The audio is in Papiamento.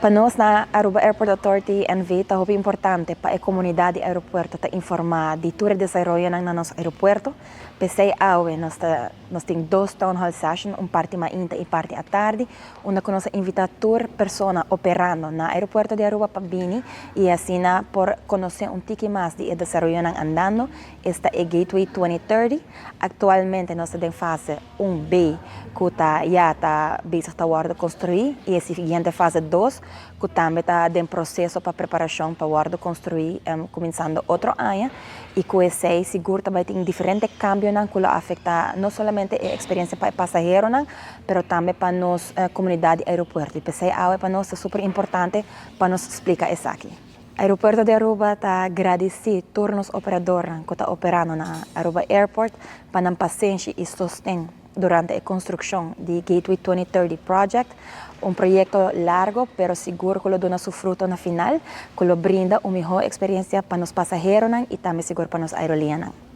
Pa nos na Aruba Airport Authority NV ta hopi importante pa e comunidad di aeropuerto ta informa di tur e desaroyonan na nos aeropuerto. P'esey awe nos ta nos tin dos town hall session, un parti mainta y parti atardi, unda cu nos a invita tur persona operando na aeropuerto di Aruba pa bini y asina por conoce un tiki mas di e desaroyonan andando, esta e Gateway 2030. Actualmente nos ta den fase 1B cu ta ya ta bezig ta wordo construi y e siguiente fase 2 cu tambe ta den proceso pa preparacion pa wordo construi cuminsando otro aña y cu esey sigur ta bay tin diferente cambionan cu lo afecta no solamente e experiencia pa e pasaheronan pero tambe pa nos comunidad di aeropuerto y p'esey awe pa nos ta super importante pa nos splica esaki. Aeropuerto di Aruba ta gradici tur nos operadornan cu ta operando na Aruba Airport pa nan pasenshi y sosten durante e construccion di Gateway 2030 Project, un proyecto largo pero sigur cu lo duna su fruto na final, cu lo brinda un miho experiencia pa nos pasaheronan y tambe sigur pa nos aerolineanan.